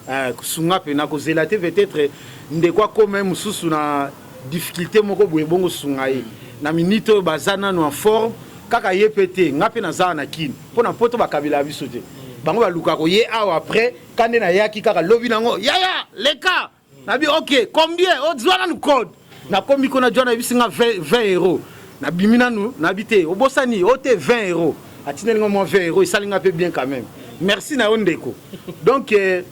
eh, sunga pena kozela te peut-être. Ndeko akoma ye mosusu na difficulté moko boye, bongo sunga ye na minute oyo baza nanu en forme. Kaka ye mpe te, nga mpe naza na Kini mpo na Poto bakabelaka biso te. Bango balukaka koye awa après ka nde nayaki kaka lobi nango yaya leka nabi ok combien ozwa nanu code. Nakomi kuna jwana ayebisi nga 20 euro. Nabimi nanu nabi te obosani o te 20 euro atindeli nga mwa 20 euro esali nga mpe bien quand même. Merci na yo ndeko. Donc eh,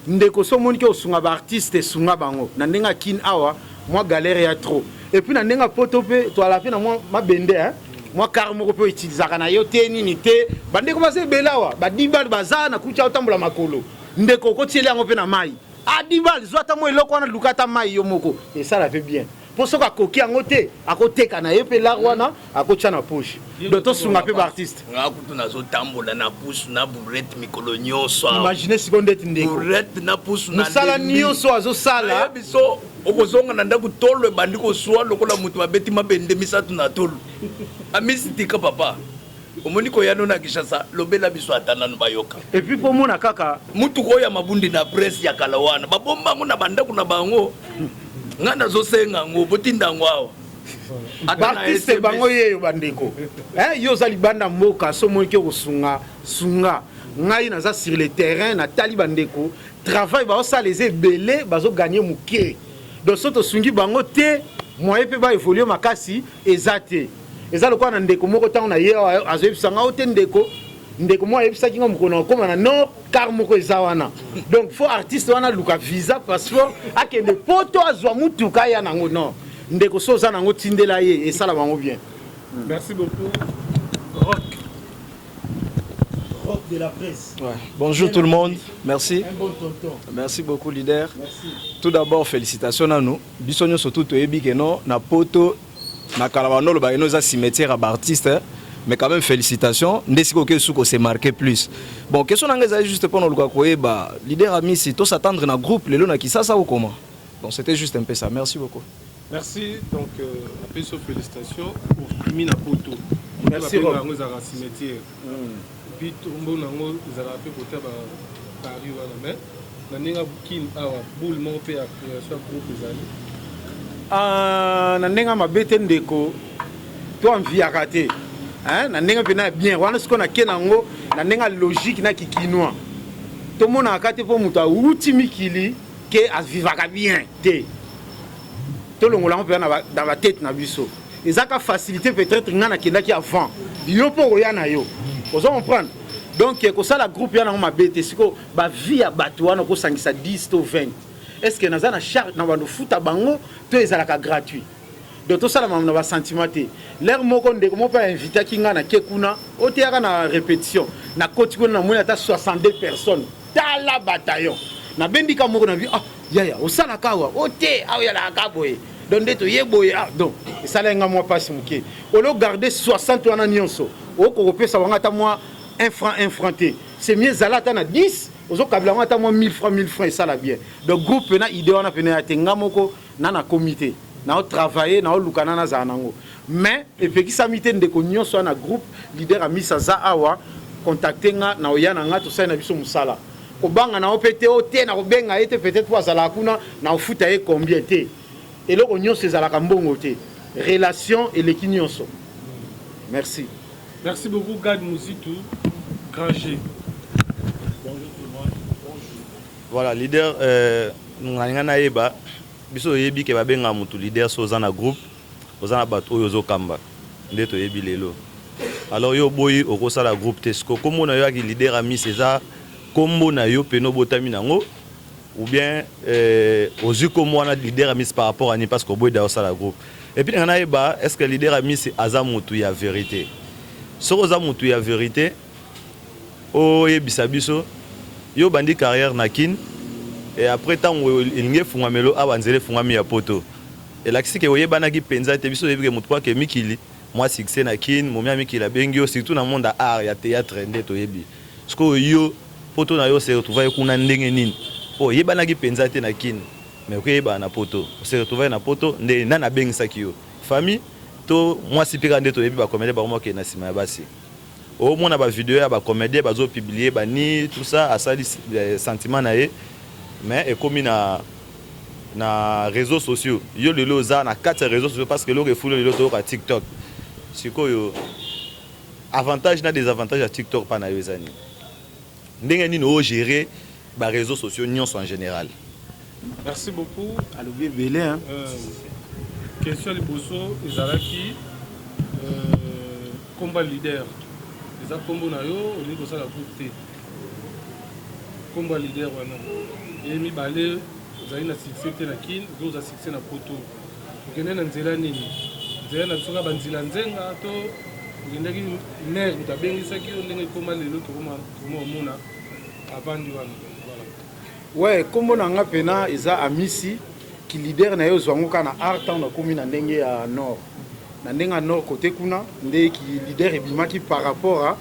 ndeko so omoni ke osunga baartiste, esunga bango na ndenge ya Kine awa mwa galère ya trop. Et puis na ndenge ya Poto mpe toala mpe na mwa mabende hein? Mwa car moko mpe outilisaka na yo te nini te. Bandeko baza ebele awa badibal baza na kutia otambola makolo. Ndeko okotieli yango mpe na mai ah dibal zwa ata mwa eloko wana, luka ata mai yo moko esala mpe bien. Mpo soki akoki yango te akoteka na ye mpe lar wana akotya na poche. Donc tosunga mpe baartiste. Nga kutu nazotambola na pusu na bourrette mikolo nyonso. Imagine sikoyo ndeti ndeko bourrette na pusu na mosala nyonso azosala. Biso okozonga na ndako tolo ebandi koswa lokola moto babeti mabende misato na tolo. Amisi tika papa, omoni koya no na Kinshasa, lobela biso ata nanu bayoka. Et puis mpo mona kaka mutuka oyo ya mabundi na presse ya kala wana babomba yango na bandako na bango. Nga nazosenga yango, botinda yango awa. Baartiste bango yeyo bandeko. Yo oza libanda mboka so omoniki okosunga sunga. Ngai naza sur le terrain natali bandeko travail baosala eza ebele, bazoganye moke. Donc so tosungi bango te moyen mpe baévolue makasi eza te. Eza lokola na ndeko moko ntango na ye azoyebisa nga o te ndeko, ndeko moko ayebisaki nga mokolo na okóma na nord car moko eza wana. Donc faut artiste wana aluka visa passeport akende Poto azwa mutuka aya nango. Non ndeko, so oza nango tindela ye esala bango bien. Merci beaucoup Rock. Rock de la presse. Ouais. Bonjour tout le monde, merci. Un bon tonton. Merci beaucoup leader. Merci. Tout d'abord félicitations à nous. Biso nyonso tout toyebi ke non na Poto na kala bando loba eno eza cimetière ya baartiste, mais quand même félicitations nde sikoyo oke suko se marquer plus. Bon, question na ngai ezali juste mpona oluka koyeba leader Amisi, to s'attendre na groupe lelo na Kisasa ou comment? Bon, c'était juste un peu ça. Merci beaucoup. Merci. Donc apesi yo félicitation obimi na Poto. Merci, Rob. Yango ezalaka cimetière puis tombo nango ezalaka mpe kote ya Paris wana, mais na ndenge Kin awa boule moko mpe ya création ya groupe ezali. Ah, na ndenge mabe te ndeko, to enviaka te hein? Na ndenge mpena ya bien wana sikoyo nake nango na ndenge ya logique na kikinois tomonaka te mpo moto awuti mikili ke avivaka bien te. Tolongola yango mpenza na batete na biso. Eza ka facilité peut-être nga nakendaki avant yo mpo okoya na yo, ozo comprendre. Donc kosala groupe ya nango mabe te. Sikoyo bavie ya bato wana okosangisa 10 to 20, est ce que naza na charge na bando futa bango to ezalaka gratuit? Donc tosala makambo na basentiment te. Lere moko ndeko moko mpe ainvitaki nga na ke kuna oteyaka na répétition, nakoti kuna namoni ata 62 personnes, tala bataillon nabendika moko na bi ah yaya osalaka awa o te awa oyalaka ka boye. Donc nde toye boye ah donc esalaki nga mwa mpasi moke. Olo garde 60 wana nyonso okoki kopesa bango ata mwa 1 franc 1 franc te. C'est mieux ezala ata na 10 ozokabela yango ata mwa 1000 franc 1000 franc esala bien. Donc groupe na idée wana pene ya te nga moko na nakomi te naotravaille naoluka na nazala nango, mais epekisami te. Ndeko nyonso wana groupe leader Amisi aza awa, contacte nga na oya na nga tosali na biso mosala. Kobanga na yo mpe te o te na kobenga ye te peut-être mpo azalaka kuna na ofuta ye combien te. Eloko nyonso ezalaka mbongo te, relation eleki nyonso. Merci. Merci beaucoup Gad Muzitu Grand G. Bonjour tout le monde. Bonjour. Voilà leader, nalinga nayeba biso oyebi ke babengaka motu leader so oza na groupe, oza na bato oyo ozokamba nde toyebi lelo. Alors yo oboyi okosala groupe te, siko kombo na yo yaki leader Amisi eza kombo na yo pene obotami nango ou bien ozwi kombo wana leader Amisi par rapport à nini? Parce que oboyi da osala groupe. Et puis nga nayeba, est ce que leader Amisi aza motu ya vérité? Soki oza motu ya vérité, oyebisa biso yo obandi carrière na Kin et après ntango elingi efungwamelo awa nzela efungwami ya Poto, elakisi ke oyebanaki mpenza te. Biso oyebi ke motu po ake mikili mwa succès na Kin, momi ya mikili abengi yo, surtout na monde ya art ya théâtre nde toyebi. Sikoyo yo Poto na yo se retrouva kuna ndenge nini? Po oyebanaki mpenza te na Kin, mais okoyebana na Poto, se retrouva na Poto nde nani abengisaki yo? Famille to mwasi? Mpe kaka nde toyebi bacomédien bango bakende na nsima ya basi. Omona ba video ya ba comédien bazo publier bani tout ça, asali sentiment na ye, mais ekomi na Na réseaux sociaux, yo lelo oza na kati ya réseaux sociaux parce que eloko efuli lelo toyoka TikTok. Sikoyo avantage na désavantage ya TikTok mpa na yo eza nini? Ndenge nini ogérer ba réseaux sociaux nyonso en général? Merci beaucoup. Alobi ebele, hein? Question liboso ezalaki komba leader eza nkombo na yo, olingi kosala groupe te, nkombo ya leader wana. Ye mibale, ozali na succès te na Kine, oza succès na Poto, okende na nzela nini? Nzela na biso kaka banzela nzenga to okendaki maire moto abengisaki yo ndenge ekóma lelo tokoma omona avandi wana? Voilà. Ouais, nkombo na nga mpena eza Amisi. Ki leader na ye ozwa yango kaka na art ntango nakomi na ndenge ya nord, na ndenge ya nord kote kuna nde ki leader ebimaki par rapport a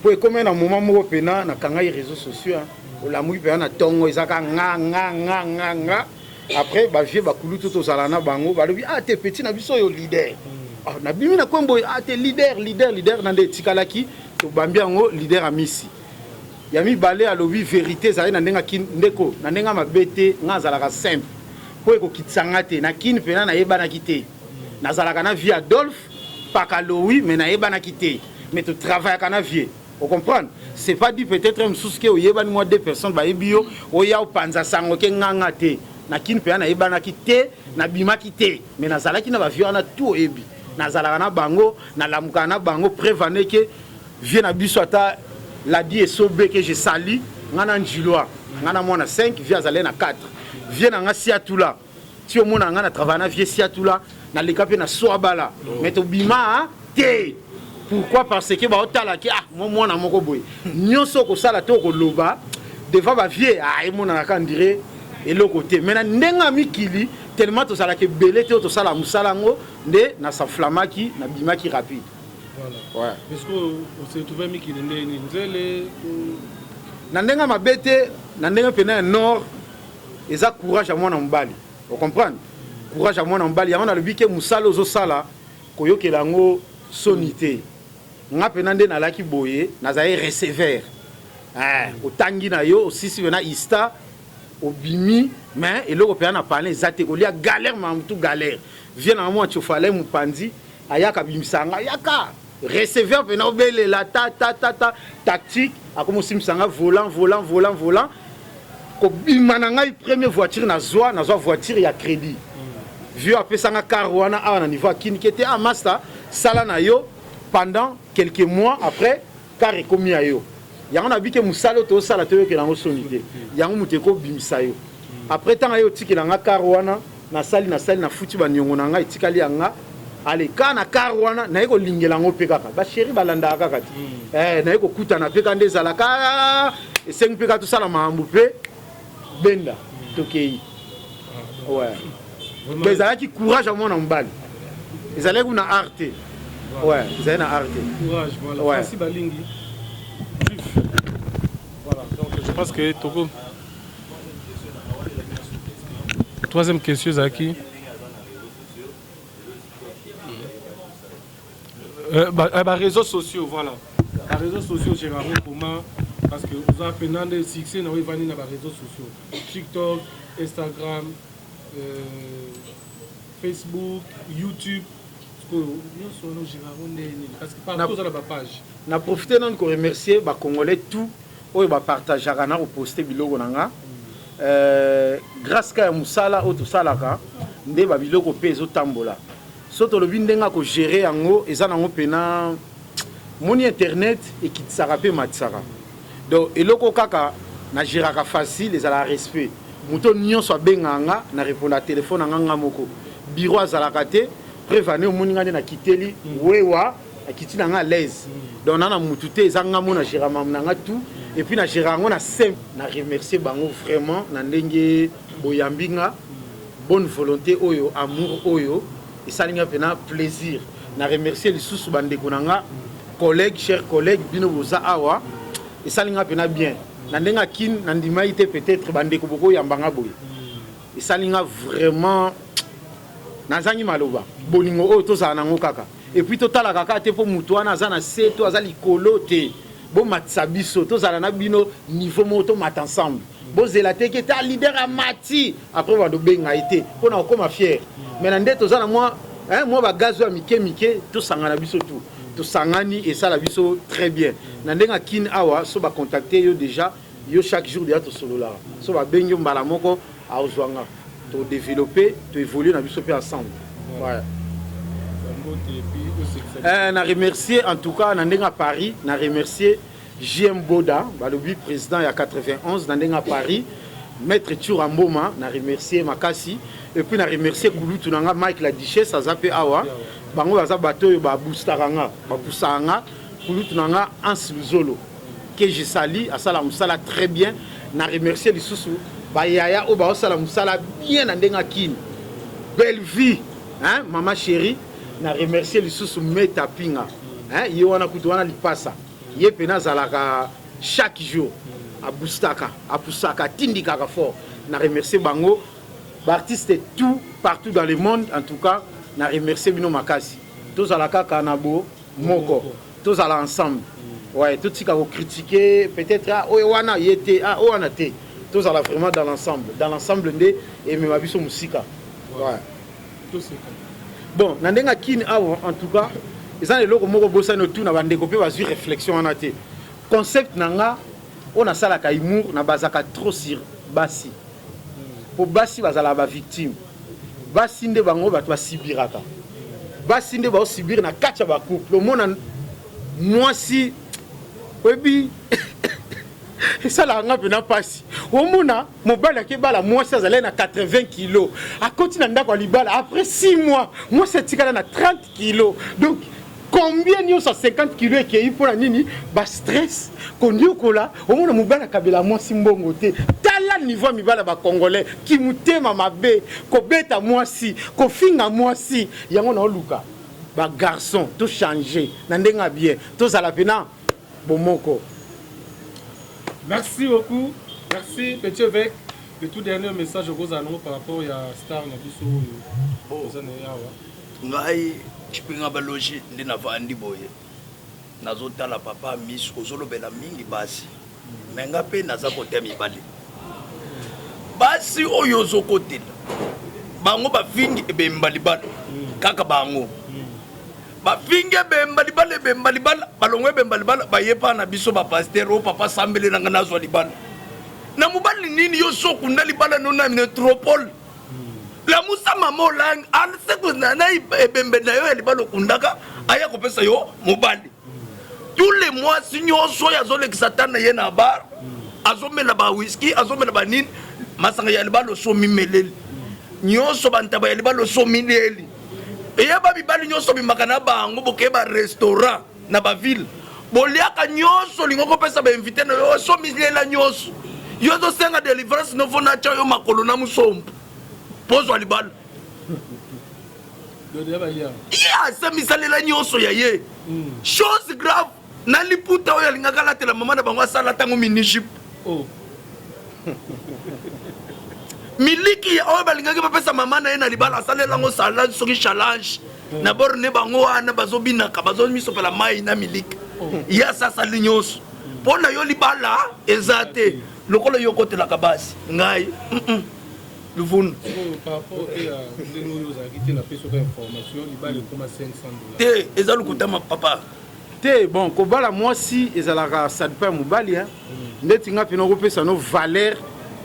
po ekomi na moment moko mpena nakangai réseaux sociaux. Olamuki mpena na ntongo, ezaka nga nga nga nga nga. Après bavieux bakulutu tozala na bango balobi: "Ah te, petit na biso oyo leader." Ah, nabimi na kwembo: "Ah te, leader, leader, leader." Na nde etikalaki, tobambi yango leader Amisi. Ya mibale, alobi vérité, ezali na ndenge ndeko, na ndenge mabe te. Nga azalaka simple mpo ekokitisa nga te. Na Kini mpena nayebanaki te, nazalaka na vieux Adolphe Pakalowi, mais nayebanaki te, mais totravaillaka na vieux, ocomprendre? C'est pas dit peut-être mosusu ke oyebani mwa deux personnes bayebi yo, oya opanza sango ke nganga te. Na Kini mpenza nayebanaki te, nabimaki te, mais nazalaki na bavieux wana tout oyebi, nazalaka na bango, nalamukaka na bango. Preuve ke vieux na biso ata ladi esobe ke je sali nga na Njilwa, nga na mwana 5, vieux azali na 4. Vieux na nga Siatula ti omona nga na travaille na vieux Siatula, naleka mpe na Swabala, mais tobima te. Pourquoi? Parce que baotalaki: "Ah, mo mwana moko boye." Nyonso okosala te, okoloba devant bavieux, ah, emonanaka ndire eloko te. Mais na ndenge ya mikili, tellement tozalaka ebele te oyo tosala mosala yango, nde nasaflamaki, nabimaki rapide. Voilà. Ouais. Est-ce que on s'est trouvé mikili ndenge nzele? Na ndenge mabe te, na ndenge mpena ya nord eza courage ya mwana mobali, ocomprendre? Courage ya mwana mobali yango nalobi ke mosala ozosala, koyokela yango soni te. Nga mpena nde nalaki boye, nazali receveur. Otangi na yo, osisi mpena ista, obimi, mais eloko mpena na pane eza te, kolia galère, mamutu galère. Vieux na mwa tiofale mopanzi ayaka bimisa nga, yaka receveur mpena obelela ta ta ta ta tactique, akomi osimbisa nga volant, volant, volant, volant. Kobima na ngai, première voiture nazwa, nazwa voiture ya crédit. Vieux apesanga car wana awa na niveau akiniki te: "Ah master, sala na yo pendant quelques mois, après car ekomi ya yo." Yango nabi ke mosala oyo tozosala, toyokela yango soni te, yango moto ekobimisa yo. Après ntango ye otikela nga car wana, nasali, nasali, nafuti baniongo na ngai, etikali ya nga. Ale ka na car wana, naye kolingela yango mpe kaka bachéri balandaka kaka te. Naye kokutana mpe ka nde ezalaka, esengi mpe kaka tosala makambo mpe benda tokei. Ouais, donc ezalaki courage ya mwana mobali, ezalaki kuna art te. Ouais, ezali na art te. Courage, voilà. Ouais. Francis Balingi. Voilà, donc je pense que Togo. Troisième question, Zaki. Bah, réseaux sociaux, voilà. Les réseaux sociaux, Gérard, comment? Parce que vous avez fait un succès dans les réseaux sociaux. TikTok, Instagram, Facebook, YouTube. Nyonso wana Gérard nde parce que partout oza na bapage. Na profite nanu koremercier bacongolais tout oyo bapartageaka na koposte biloko na nga. Grâce ka ya mosala oyo tosalaka nde babiloko mpe ezotambola. So tolobi ndenge akogérer yango, eza nango mpena moni internet ekitisaka mpe ematisaka. Donc eloko kaka nagéraka facile ezalaka respect. Moto nyonso abengaka nga, na répondre telefone na nga, nga moko bureau azalaka te. Preuve ane omoni nga nde nakiteli wewa, akiti na nga à l'aise. Donc na mutu te, eza nga mo na géra mamu na nga tout, et puis na géra yango na simple. Na remercier bango vraiment na ndenge boyambi nga, bonne volonté oyo, amour oyo esali nga mpena plaisir. Na remercier lisusu bandeko na nga, collègue, cher collègue, bino boza awa, esali nga mpena bien. Na ndenge akini nandimai te, peut-être bandeko bokoyamba nga boye, esali nga vraiment, nazangi maloba. Bolingo oyo tozala nango kaka, et puis totalaka kaka te mpo motu wana aza na se to aza likolo te. Bomatisa biso, tozala na bino niveau moko, tomata ensemble. Bozela te ke ta leader amati après bando benga ye te mpo na kokoma fier. Mais na nde toza na mwa hein, mwa bagaz oyo ya mike mike, tosangana biso tout, tosangani esala biso très bien. Na ndenge ya Kin awa, so bacontacte yo déjà, yo chaque jour deja tosololaka, so babengi yo mbala moko aozwa nga, todéveloppe, toévolue na biso mpe ensemble, ouais. Na remercier en tout cas na ndenge ya Paris, na remercier JM Boda, balobi président ya 91 na ndenge ya Paris, maître Tshoura Mboma, na remercier makasi. Et puis na remercier kulutu na nga Mike la Duchesse, aza mpe awa. Bango baza bato oyo baboostaka nga, bapusaka nga. Kulutu na nga Hans Luzolo que je sali, asala mosala très bien. Na remercier lisusu bayaya oyo baosala mosala bien na ndenge ya Kini, Belle Vie, hein, mama chérie. Na remercier lisusu Meta Pinga, hein, ye wana kutu wana lipasa ye pena azalaka chaque jour aboostaka, apusaka, atindikaka fort. Na remercier bango, baartiste tout partout dans le monde. En tout cas na remercier bino makasi. Tozala kaka na bo moko, tozala ensemble, ouais. Totika kocritiquer peut-être, ah, oyo wana ye te, ah, oyo wana te. Tozala vraiment dans l'ensemble, dans l'ensemble nde emema biso mosika, ouais. Bon, na ndenge akini awa, en tout cas eza na eloko moko bosani otuna bandeko mpe bazwi réflexion wana te. Concept na nga oyo nasalaka humour, na bazaka trop sur basi, mpo basi bazalaka bavictime. Basi nde bango bato basibiraka, basi nde baosibir na kati ya bacouple. Omona mwasi, oyebi, esalaka nga mpena mpasi. Omona mobali akebala mwasi azalaki na 80 kilo, akoti na ndako ya libala, après 6 mois mwasi atikala na 30 kilo. Donc combien nyonso ya 50 kilo ekei? Mpona nini? Bastress, koniokola. Omona mobali akabela mwasi mbongo te. Tala niveau ya mibali ya bacongolais, kimotema mabe, kobeta mwasi, kofinga mwasi. Yango naoluka bagarçon tochange na ndenge ya bien, tozala mpena bomoko. Merci beaucoup. Merci, Petit Évêque. Le tout dernier message au nango par rapport à star na biso oyo oza na ye awa. Ngai Cipinga Baloji nde navandi boye, nazotala papa Miss, ozolobela mingi basi, me nga mpe naza kote mibali. Basi oyo ozokotela bango, bafingi ebemba libala kaka bango, bafingi ebemba libala, ebemba libala, balongo ebemba libala, baye mpa na biso bapasteur: "O papa, sambele nanga nazwa libala." Na mobali nini yo so okunda libala no na métropole? Lamusa mama olangi aseku na ebembe na yo ya libala okundaka, aya kopesa yo mobali. Tous les mwasi nyonso oyo azolekisa ta na ye na bar, azomela bawiski, azomela banini, masanga ya libala osomimeleli nyonso, bantaba ya libala osomileli. Eyeba mibali nyonso bimaka na bango, bokeye barestaurant na baville, boliaka nyonso, olingi kopesa bainvité na yo, osomilela nyonso. Yo ozosenga délivrance nofo natya yo makolo na mosompo mpo ozwa libala. Ye asamisalela nyonso ya ye. Chose grave, na liputa oyo alingaka alatela mama na bango, asala ntango mini-jupe. Oh. Miliki oyo balingaki bapesa mama na ye na libala, asalela yango salade, soki challenge na borne bango wana bazobinaka, bazomisopela mai na miliki. Ye asasali nyonso mpo na yo libala eza te. Lokola yo okotelaka basi, ngai luvunu. Par rapport te ya ndenge oyo ozalaki te, napesi oka information, libala ekoma 500 $. Te, eza lokutama, papa. Te, bon, kobala mwasi ezalaka ça dépend ya mobali, hein. Ndeti nga mpena okopesa no valeur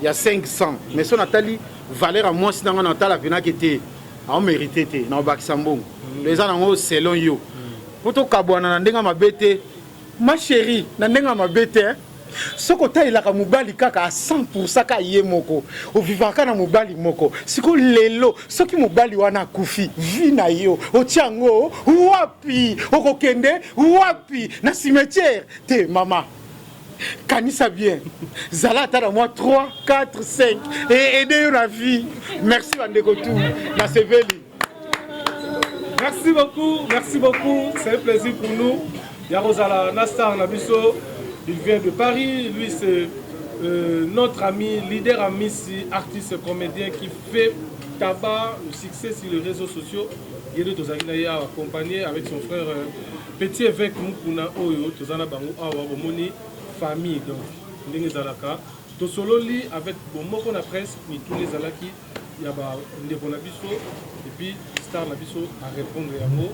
ya 500, mais so natali valeur ya mwasi nanga, natala mpenake te, aomérite te na obakisa mbongo. Donc eza nango selon yo, mpo tokabwana na ndenge ya mabe te, ma chérie, na ndenge ya mabe te. Soki otalelaka mobali kaka a 100 ka ye moko, ovivaka na mobali moko. Sikoyo lelo soki mobali wana akufi, vie na yo otia yango wapi? Okokende wapi? Na cimetière te? Mama, kanisa bien, zala ata na mwa 3 4 5 e aide yo na vie. Merci bandeko tu, nasepeli. Merci beaucoup, merci beaucoup. C'est un plaisir pour nous. Yarozala Nastar Nabiso, il vient de Paris. Lui, c'est notre ami, leader Amisi, artiste comédien qui fait tabac, le succès sur les réseaux sociaux. Yede tozalaki na ye awa accompagné avec son frère Petit Évêque Mukuna oyo tozana bango awa, bomoni famille, donc ndenge ezalaka. Tosololi avec bomoko na presse, mituna ezalaki ya ba ndeko na biso et puis star na biso a répondre yango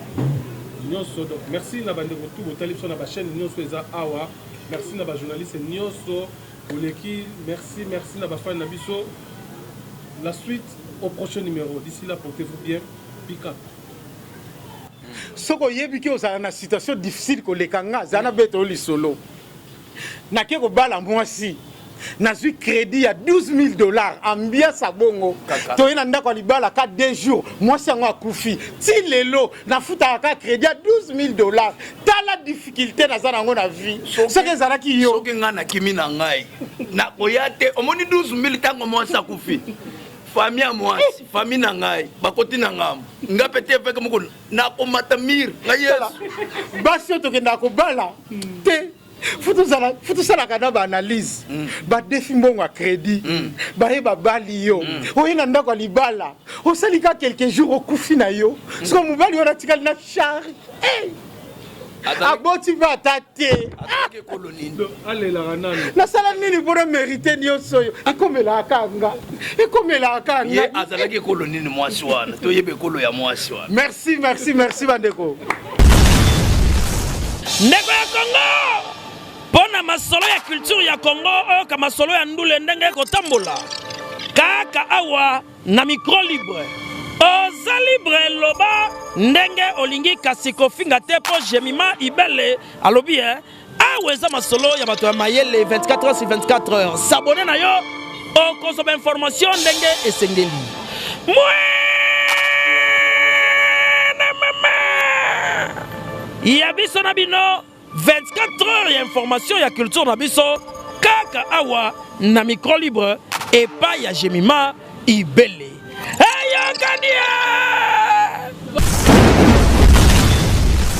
nyonso. Donc merci na ba ndeko tout botali biso na ba chaîne nyonso eza awa. Merci na ba journaliste nyonso boleki. Merci, merci na ba fan na biso. La suite au prochain numéro. D'ici là, portez-vous bien. Pika. Soki oyebi ke ozala na situation difficile koleka nga, zala na beta yo lisolo. Nake kobala mwasi, nazwi credit ya 12000 dollars, ambiance ya bongo. Toye na ndako ya libala ka 2 jours, mwasi yango akufi. Ti lelo nafutaka ka credit ya 12000 dollars. Tala difficulté naza nango na vie. Soki ezalaki yo. Soki nga nakimi na ngai, nakoya te. Omoni 12000 tango mwasi akufi. Famille ya mwasi, famille na ngai, bakoti na ngambo. Nga pe te feke moko nakomata mire nga Yesu. Basi oyo tokendaka kobala te. Futusalaka na baanalyse mm. badefi mbongo ya crédit mm. baye babali yo mm. oye na ndako ya libala osali ka quelques jours okufi na yo mm. soko mobali wana atikali na charge hey! aboti mpe ata te nasala nini mpo na merite nyonso oyo ekomelaka kaka nga ekomelaka kaka nga azalaki ekolo nini mwasi wana toyeba ekolo ya mwasi wana merci merci merci bandeko ndeko ya kongo mpo na masolo ya culture ya kongo oyoka masolo ya ndule ndenge ekotambola kaka awa na micro libre. Oza libre loba ndenge olingi kasi kofinga te po Jemima Ibele alobi eh awa eza masolo ya bato ya mayele 24 heures sur 24 heures. S'abonner na yo okozwa ba information ndenge esengeli. Mwene mama ya biso na bino 24 heures ya information ya culture na biso kaka awa na micro libre epai ya Jemima Ibele. Eyokani!